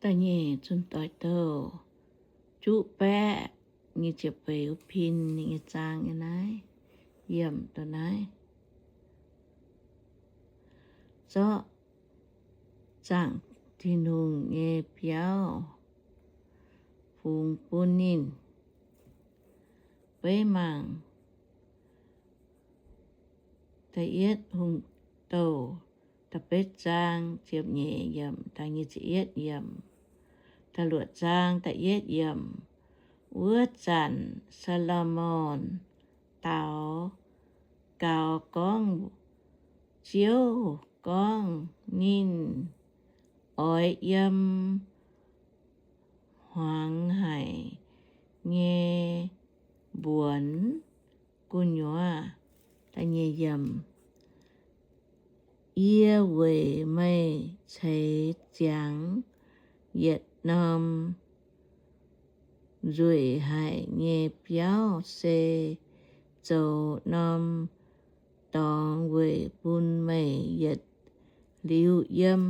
Da'nyeic Zunh Doic Douh juqv baeqv nyic ziepc feix wuov pin ninh nyei zaang nyei naaiv, yiemc dongh naaiv. Zorqv zaangc Tin-Hungh nyei biauv fungx bun ninh. Beiv mangc da'yietv Hungh Douh da'betv zaang ziepc nyeic yiemc, da'nyeic ziepc yietv yiemc, da'luoqc zaang da'yietv yiemc. Wuov zanc Saa^lo^morn daux gaux gorngv, Ziouv gorngv, Ninh oix yiem hmuangx haic nyei mbuonx gu'nyuoz. Yie weic meih ceix ziangx yietc norm nzueic haic nyei biauv, se zoux norm dorngx weic bun meih yietc liuz yiem.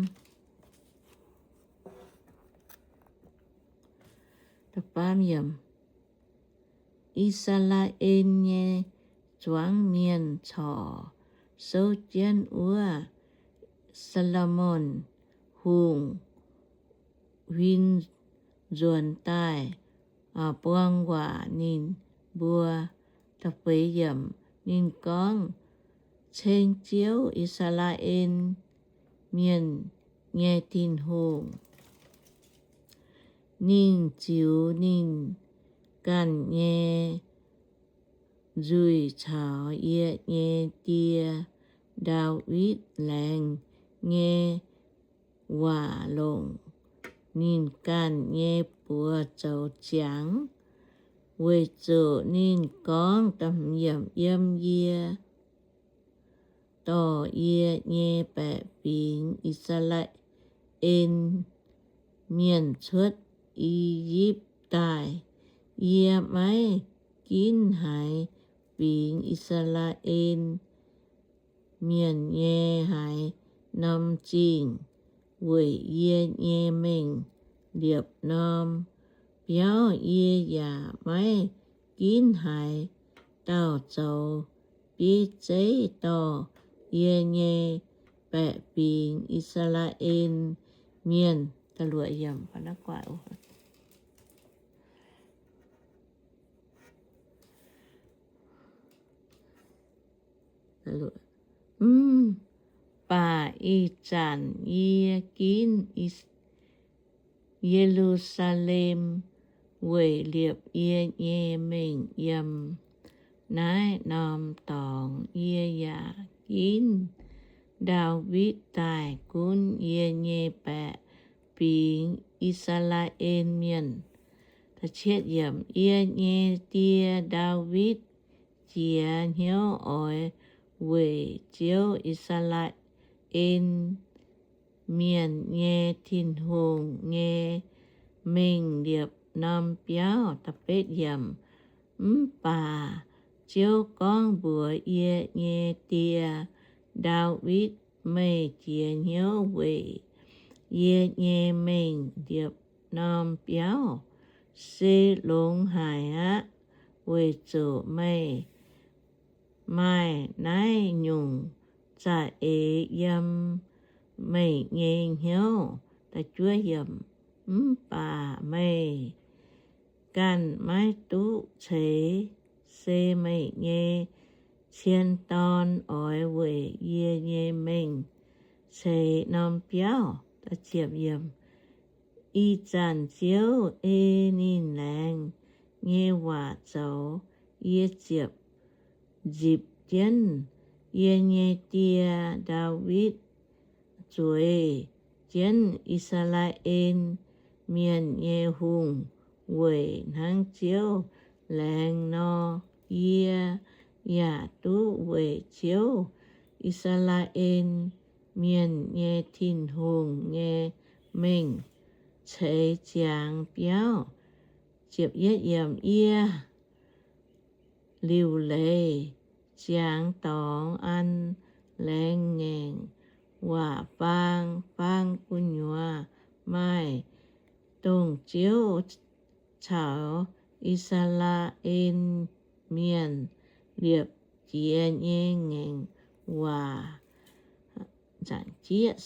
I^saa^laa^en nyei zuangx mienh corc souv jienv wuov Saa^lo^morn Hungh huin nzuonx daaih buang waac ninh mbuo. Ninh gorngv, Ceng Ziouv, I^saa^laa^en Mienh nyei Tin-Hungh. Ninh ziux ninh ganh nyei nzuih caux yie nyei die, Ndaawitv, laengz nyei waac longc ninh ganh nyei buoz zoux ziangx, weic zuqc ninh gorngv, Yiem yie, dorh yie nyei baeqc fingx, I^saa^laa^en Mienh, cuotv I^yipv daaih. Yie maiv ginv haaix fingx I^saa^laa^en Mienh nyei haaix norm zingh weic yie nyei mengh liepc norm biauv. Yie yaac maiv ginv haaix dauh zoux bieiv zeiv dorh yie nyei baeqc fingx, I^saa^laa^en Mienh. Mv baac ih zanc yie ginv Ye^lu^saa^lem weic liepc yie nyei mengh yiem naaiv norm dorngx. Yie yaac ginv Ndaawitv daaih gunv yie nyei baeqc fingx, I^saa^laa^en Mienh. Yie nyei die, Ndaawitv, jiez hnyouv oix weic Ziouv, I^saa^laa^en Mienh nyei Tin-Hungh, nyei mengh liepc norm biauv. Mv baac Ziouv gorngv mbuox yie nyei die, Ndaawitv, Meih jiez hnyouv weic yie nyei mengh liepc norm biauv se longx haic aqv, weic zuqc meih maaih naaiv nyungc za'eix yiem meih nyei hnyouv. Mv baac meih ganh maiv duqv ceix, se meih nyei cien dorn oix weic yie nyei mengh ceix norm biauv. Ih zanc Ziouv ei ninh laengz nyei waac zoux. Yie ziepc nzipc jienv yie nyei die, Ndaawitv, zueiz jienv I^saa^laa^en Mienh nyei hungh weic hnangv Ziouv laengz nor. Yie yaac duqv weic Ziouv, I^saa^laa^en Mienh nyei Tin-Hungh, nyei mengh ceix ziangx biauv. Yie liuc leiz ziangx dorngx an laengz ngaengc waac faang. Faang gu'nyuoz maaih dongh Ziouv caux I^saa^laa^en Mienh liepc jiez nyei ngaengc waac.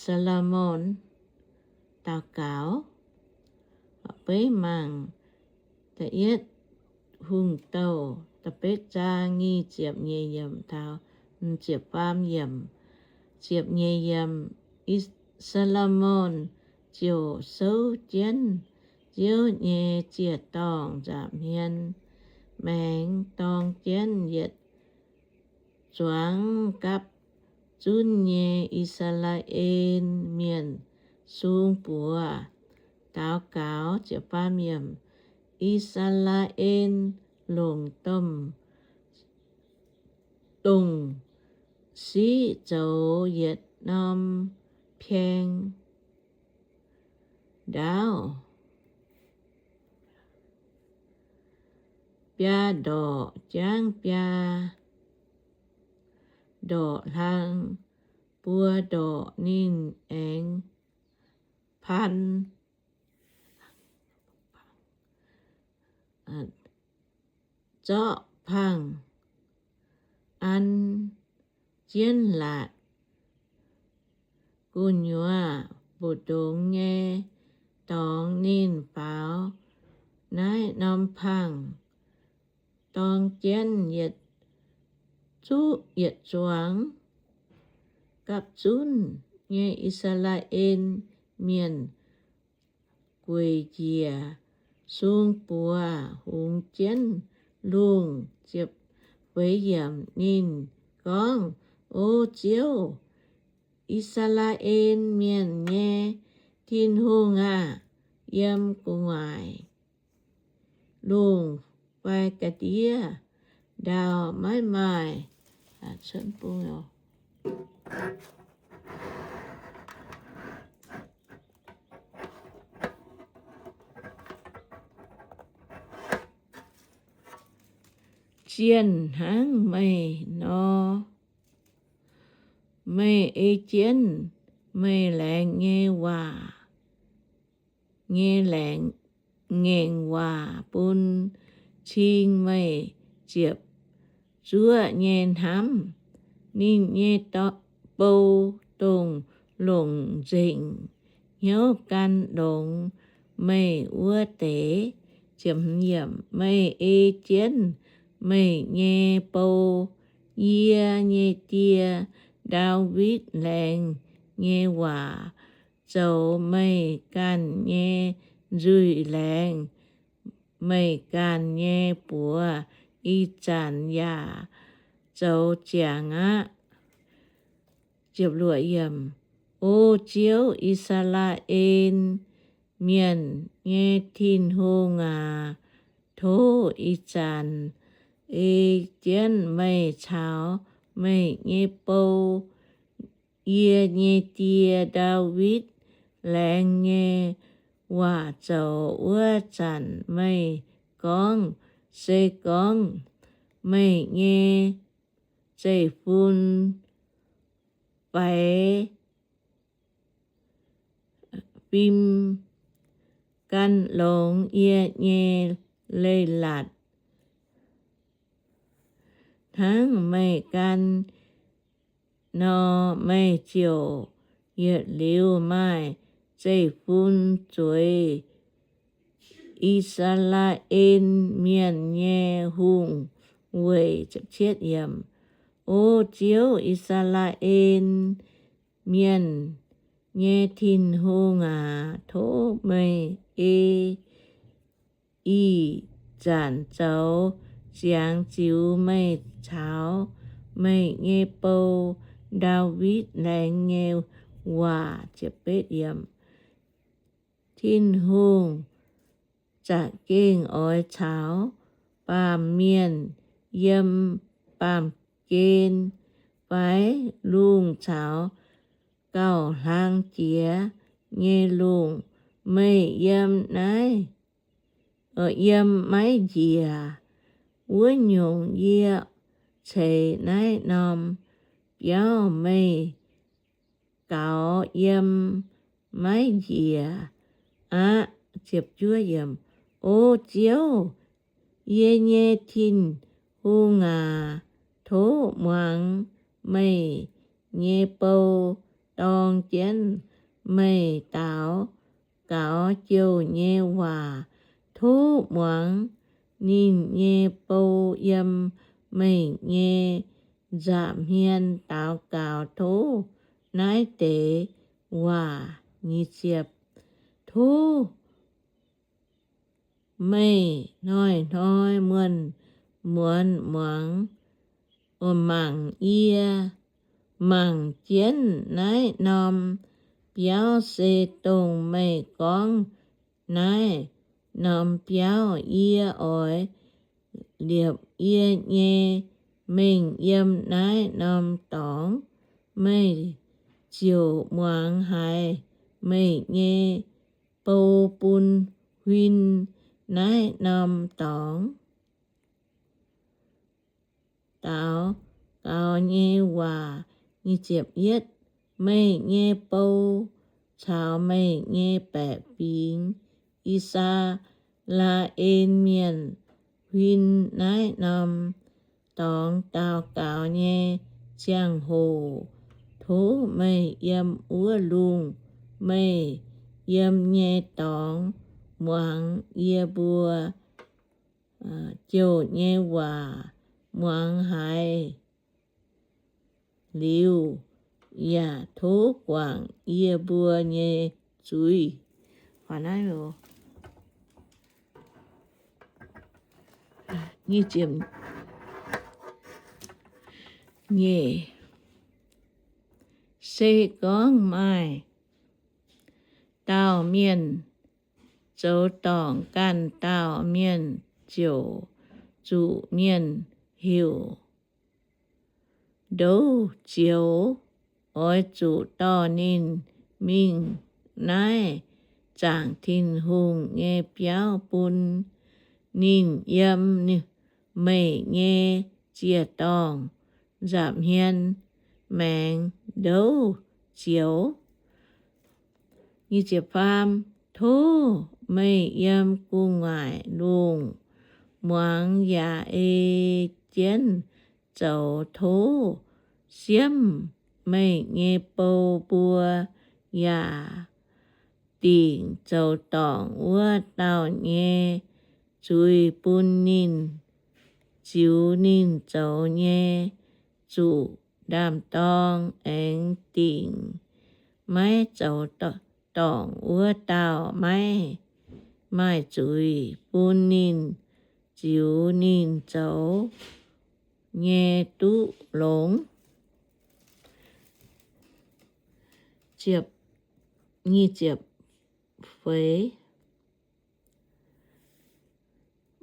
Saa^lo^morn daux gaux. Beiv mangc da'yietv Hungh Douh da'betv zaang nyic ziepc nyeic yiemc taux ziepc faam yiemc. Ziepc nyeic yiemc, Saa^lo^morn ziouc souv jienv Ziouv nyei ziec-dorngh nza'hmien maengx dorng jienv yietc zuangx gapv zunv nyei I^saa^laa^en Mienh sung buoz daux gaux. I^saa^laa^en longc domh dongh siqv zoux yietc norm paeng ndaauv, biaa ndorqc jangv biaa ndorqc hlang, buo ndorqc ninh aengx pan zorqv pangh an jienv laatc gu'nyuoz mbu'ndongx nyei dorngx. Ninh faaux naaiv norm pangh dorng jienv yietc zuqv yietc zuangx gapv zunv nyei I^saa^laa^en Mienh gueic njiec sung buoz hungx jienv lungh. Ziepc feix yiemc, ninh gorngv, O Ziouv, I^saa^laa^en Mienh nyei Tin-Hungh aah! Yiem gu'nguaaic lungh fai ga'ndiev ndau maiv maaih zienh hnangv meih nor. Meih ei jienv meih laengz nyei waac nyei ngaengc waac bun cing meih ziepc zuoqv nyei hnamv. Ninh nyei bou dongh longc nzengc hnyouv gan longx meih wuov deix. Meih ei jienv meih nyei bou, yie nyei die, Ndaawitv, laengz nyei waac, zoux meih ganh nyei nzuih laengz, meih ganh nyei buoz ih zanc yaac zoux ziangx aqv. O Ziouv, I^saa^laa^en Mienh nyei Tin-Hungh aac, tov ih zanc ei jienv meih caux meih nyei bou, yie nyei die, Ndaawitv, laengz nyei waac zoux wuov zanc meih gorngv, se gorngv meih nyei zeiv-fun faix fim gan longx yie nyei leiz-latc hnangv meih gan nor, meih ziouc yietc liuz maaih zeiv-fun zueiz I^saa^laa^en Mienh nyei hungh weic. O Ziouv, I^saa^laa^en Mienh nyei Tin-Hungh aac, tov meih ei ih zanc zoux ziangx ziux meih caux meih nyei bou, Ndaawitv, laengz nyei waac. Tin-Hungh za'gengh oix caux baamh mienh yiem baamh gen fai lungh caux gauh hlang jiex nyei lungh. Meih yiem naaiv, yiem maiv njiec wuov nyungc yie ceix naaiv norm biauv. Meih gaux yiem maiv njiec aqv. O Ziouv, yie nyei Tin-Hungh aac, tov muangx meih nyei bou dorng jienv meih daux gaux jouh nyei waac. Tov muangx ninh nyei bou yiem meih nyei nza'hmien daux gaux tov naaiv deix waac. Tov meih hnoi-hnoi muonz-muonz muangx, mangc yie, mangc jienv naaiv norm biauv se dongh meih gorngv naaiv norm biauv. Yie oix liepc yie nyei mengh yiem naaiv norm dorngx. Meih ziouc muangx haiz meih nyei bou bun huin naaiv norm dorngx daux gaux nyei waac. Meih nyei bou caux meih nyei baeqc fingx, I^saa^laa^en Mienh, huin naaiv norm dorngx daux gaux nyei ziangh hoc, tov meih yiem wuov lungh meih yiem nyei dorngx muangx yie mbuo jouh nyei waac. Muangx haiz liuz, yaac tov guangc yie mbuo nyei zuiz. Nyeic, se gorngv maaih dauh mienh zoux dorngc ganh dauh mienh, ziouc zuqc mienh heuc Ndouv Zioux. Oix zuqc dorh ninh mingh naaiv zaangc Tin-Hungh nyei biauv bun ninh yiem meih nyei ziec-dorngh nza'hmien maengx Ndouv Zioux. Tov meih yiem gu'nguaaic lungh muangx yaac ei jienv zoux. Tov siemv meih nyei bou mbuo yaac dingc zoux dorngc wuov dauh nyei zuiz bun ninh ziux ninh zoux nyei zuqc ndaam-dorng, aengx dingc maiv zoux dorngc wuov dauh maiv maaih zuiz bun ninh ziux ninh zoux nyei duqv longx.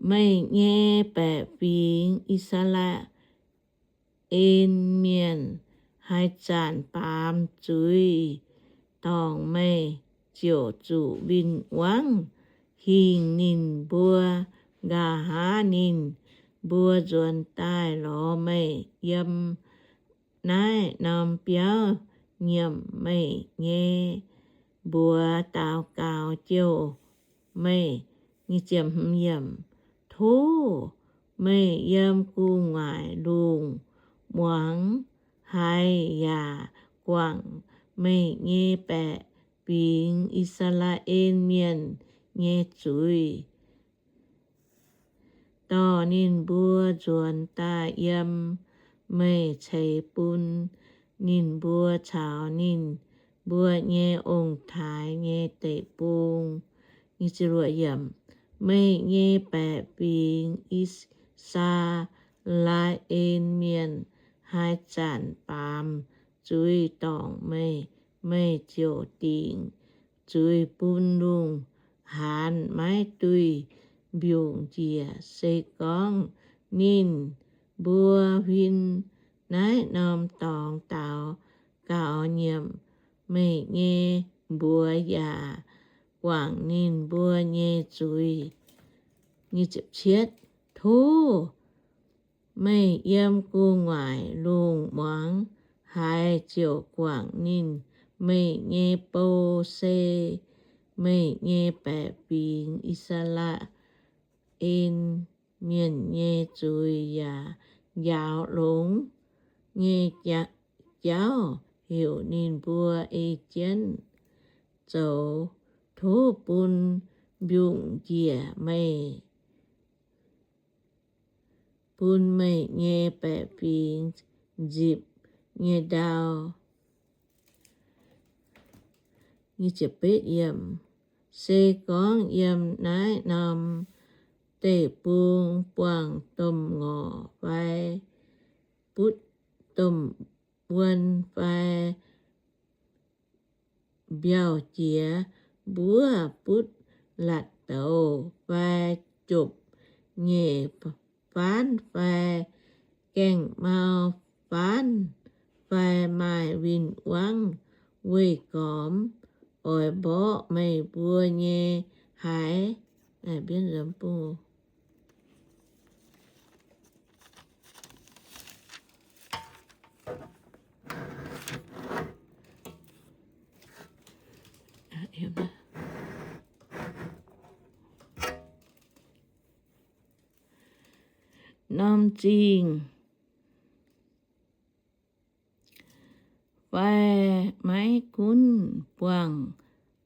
Meih nyei baeqc fingx, I^saa^laa^en Mienh, haaix zanc baamz zuiz dorngc meih, ziouc zuqc win-wangv hingh ninh mbuo, nqa'haav ninh mbuo nzuonx daaih lorz meih yiem naaiv norm biauv nyiemc meih nyei mbuox daux gaux jouh meih. Tov meih yiem gu'nguaaic lungh muangx haiz yaac guangc meih nyei baeqc fingx, I^saa^laa^en Mienh, nyei zuiz, dorh ninh mbuo nzuonx daaih yiem meih ceix bun ninh mbuo caux ninh mbuo nyei ong-taaix nyei deic-bung. Meih nyei baeqc fingx, I^saa^laa^en Mienh, haaix zanc baamz zuiz dorngc meih, meih ziouc dingc zuiz bun lungh haanz maiv duih mbiungc njiec. Se gorngv ninh mbuo huin naaiv norm dorngx daux gaux nyiemc meih nyei mbuox yaac guangc ninh mbuo nyei zuiz. Tov meih yiem gu'nguaaic lungh muangx haiz ziouc guangc ninh, meih nyei bou se meih nyei baeqc fingx, I^saa^laa^en Mienh, nyei zuiz yaac njaaux longx nyei jauv heuc ninh mbuo ei jienv zoux. Tov bun mbiungc njiec meih, bun meih nyei baeqc fingx nzipc nyei ndau. Se gorngv yiem naaiv norm deic-bung buangh domh ngorc fai butv domh wuon fai mbiauh jiex, mbuov butv latc douz fai jopc nyeic faanv fai gaengh mau faanv fai maaih win-wangv weih gormx, oix mborqv meih mbuo nyei haiz. Norm zingh fai maiv gunv buangh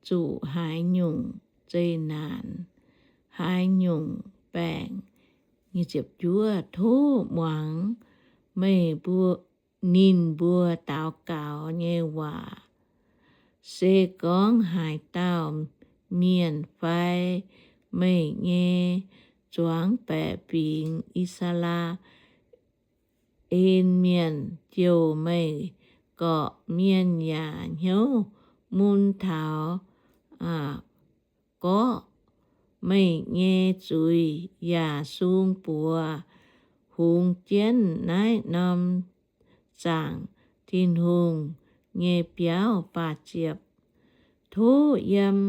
zuqc haaix nyungc zeqc naanc, haaix nyungc baengc, tov muangx meih mbuo, ninh mbuo daux gaux nyei waac. Se gorngv haaix dauh mienh fai meih nyei zuangx baeqc fingx, I^saa^laa^en Mienh, jouh meih gorqv-mienh yaac hnyouv mun taux gorqv, meih nyei zuiz yaac sung buoz hungx jienv naaiv norm zaangc Tin-Hungh nyei biauv. Tov yiem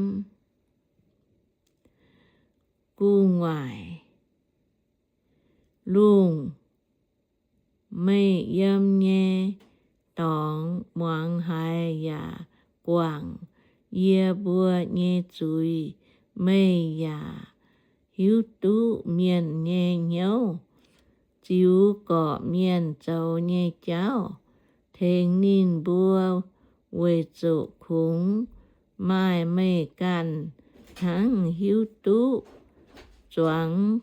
gu'nguaaic lungh meih yiem nyei dorngx muangx haiz yaac guangc yie mbuo nyei zuiz. Meih yaac hiuv duqv mienh nyei hnyouv, ziux gorqv-mienh zoux nyei jauv, tengx ninh mbuo, weic zuqc kungx maaih meih ganh hnangv hiuv duqv zuangx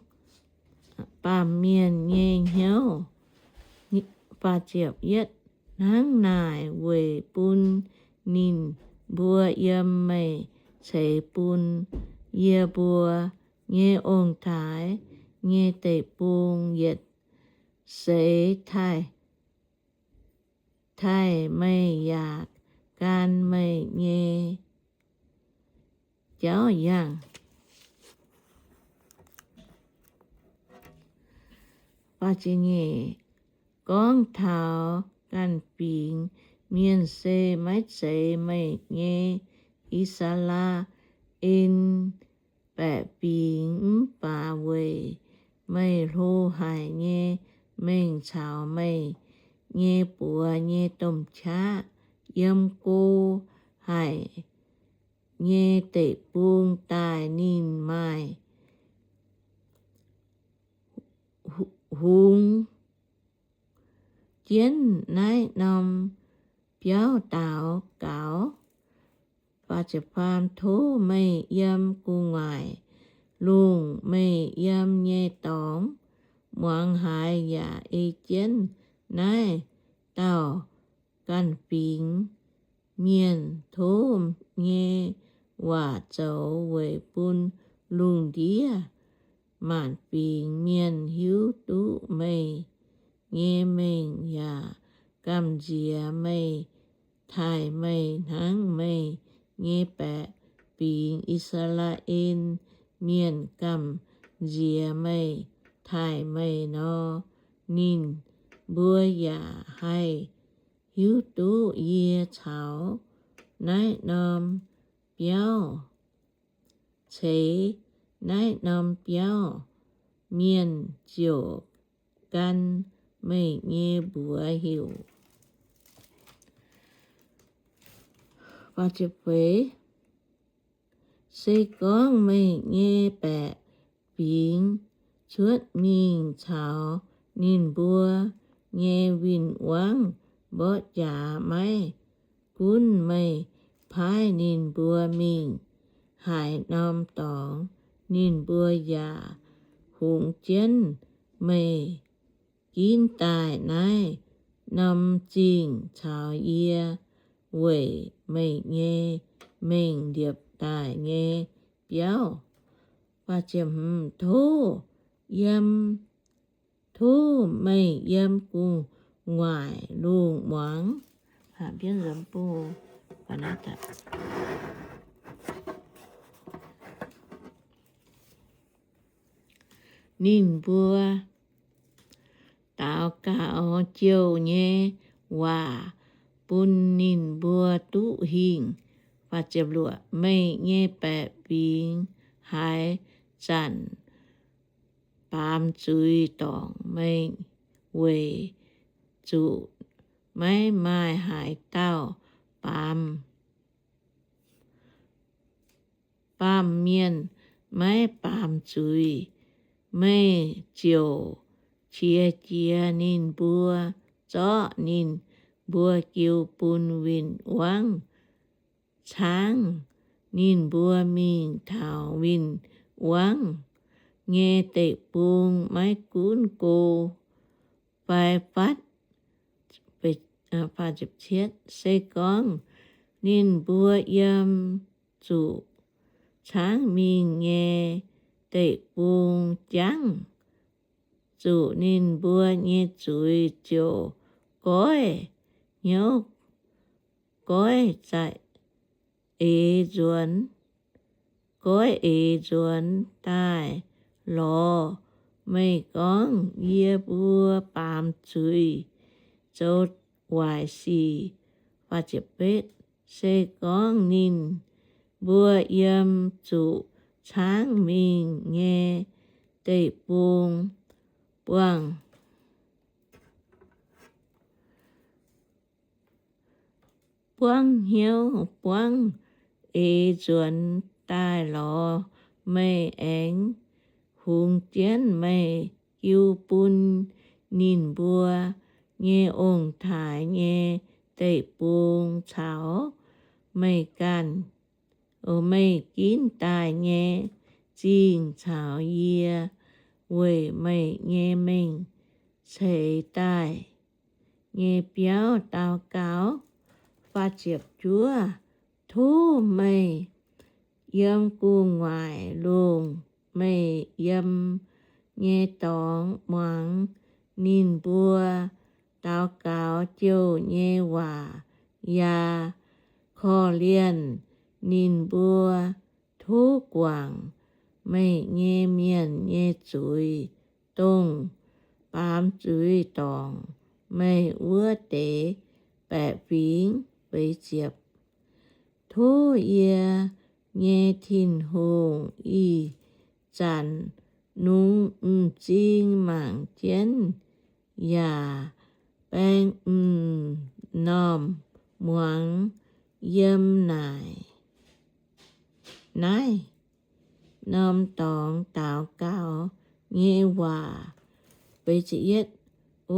baamh mienh nyei hnyouv. Hnangv naaic weic bun ninh mbuo yiem meih ceix bun yie mbuo nyei ong-taaix nyei deic-bung yietc seix taaih, taaih meih yaac gan meih nyei jauv yangh. Gorngv taux ganh fingx mienh se maiv zeiz meih nyei. I^saa^laa^en baeqc fingx mv baac weic meih hlo haic nyei mengh caux meih nyei buoz nyei domh qaqv yiem go haic nyei deic-bung daaih, ninh maaih hungx jienv naaiv norm biauv daux gaux. Tov meih yiem gu'nguaaic lungh, meih yiem nyei dorngx muangx haiz yaac ei jienv naaiv dauh ganh fingx mienh tov nyei waac zoux weic bun lungh ndiev maanc fingx mienh hiuv duqv meih nyei mengh yaac gamh nziex meih, taaih meih hnangv meih nyei baeqc fingx, I^saa^laa^en Mienh, gamh nziex meih, taaih meih nor. Ninh mbuo yaac haih hiuv duqv yie caux naaiv norm biauv, ceix naaiv norm biauv mienh ziouc gan meih nyei mbuox heuc. Se gorngv meih nyei baeqc fingx cuotv mingh caux ninh mbuo nyei win-wangv mborqv jaax, maiv gunv meih paaiv ninh mbuo mingh haaix norm dorngx, ninh mbuo yaac hungx jienv meih ginv daaih naaiv norm zingh caux yie weic meih nyei mengh liepc daic nyei biauv. Tov yiem, tov meih yiem gu'nguaaic lungh muangx. Ninh mbuo daux gaux jouh nyei waac bun ninh mbuo duqv hingh. Meih nyei baeqc fingx haaix zanc baamz zuiz dorngc meih, weic zuqc maiv maaih haaix dauh baamz, baamh mienh maiv baamz zuiz, meih ziouc qiex jiez ninh mbuo, zorqv ninh mbuo jiu bun win-wangv caangv ninh mbuo mingh taux win-wangv nyei deic-bung, maiv gunv go fai fatv. Se gorngv ninh mbuo yiem zuqc caangv mingh nyei deic-bung jangv, zuqc ninh mbuo nyei zuiz ziouc goiv hnyouv, goiv za'eix nzuonx, goiv eix nzuonx daaih lorz meih gorngv, Yie mbuo baamz zuiz zoux waaic sic. Se gorngv ninh mbuo yiem zuqc caangv mingh nyei deic-bung buangh buangv hnyouv, buangv eix nzuonx daaih lorz meih, aengx hungx jienv meih jiu bun ninh mbuo nyei ong-taaix nyei deic-bung caux meih ganh, meih ginv daaih nyei zingh caux yie weic meih nyei mengh ceix daaih nyei biauv daux gaux. Tov meih yiem gu'nguaaic lungh, meih yiem nyei dorngx muangx ninh mbuo daux gaux jouh nyei waac, yaac korv-lienh ninh mbuo. Tov guangc meih nyei mienh nyei zuiz, dongh baamz zuiz dorngc meih wuov deix baeqc fingx. Tov yie nyei Tin-Hungh ih zanc nungx m'zing mangc jienv yaac baeng m'normh muangx yiem naaic, naaiv norm dorngx daux gaux nyei waac.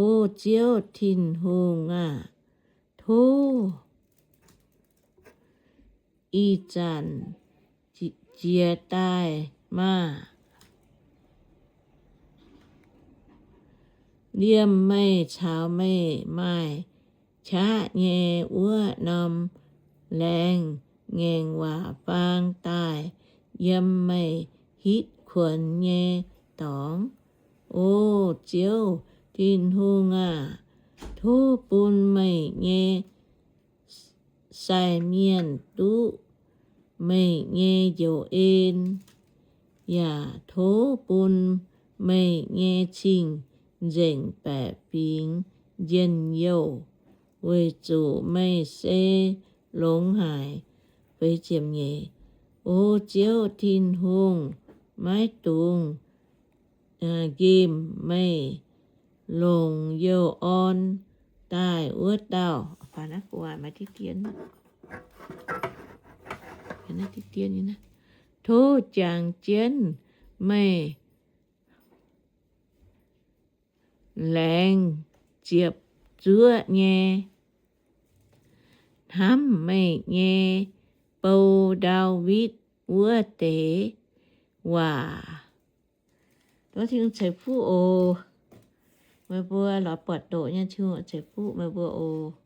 O Ziouv Tin-Hungh aah! Tov ih zanc jiez daaih maah! Liemh meih caux meih maaih qaqv nyei wuov norm laengz ngaengc waac faang daaih yiem meih hitv kuonx nyei dorngx. O Ziouv Tin-Hungh aah! Tov bun meih nyei sai mienh duqv meih nyei njoux en, yaac tov bun meih nyei cing-nzengc baeqc fingx njien-youh, weic zuqc meih se longx haic. O Ziouv Tin-Hungh, maiv dungx nqemh meih longc youh orn daaih wuov dauh. Tov jangx jienv meih laengz ziepc zuoqv nyei, hnamv meih nyei bou, Ndaawitv wuov deix waac. Tov Tin-Hungh ceix fuqv oc. Meih mbuo lorz buatc doqc nyei, Tin-Hungh ceix fuqv meih mbuo oc.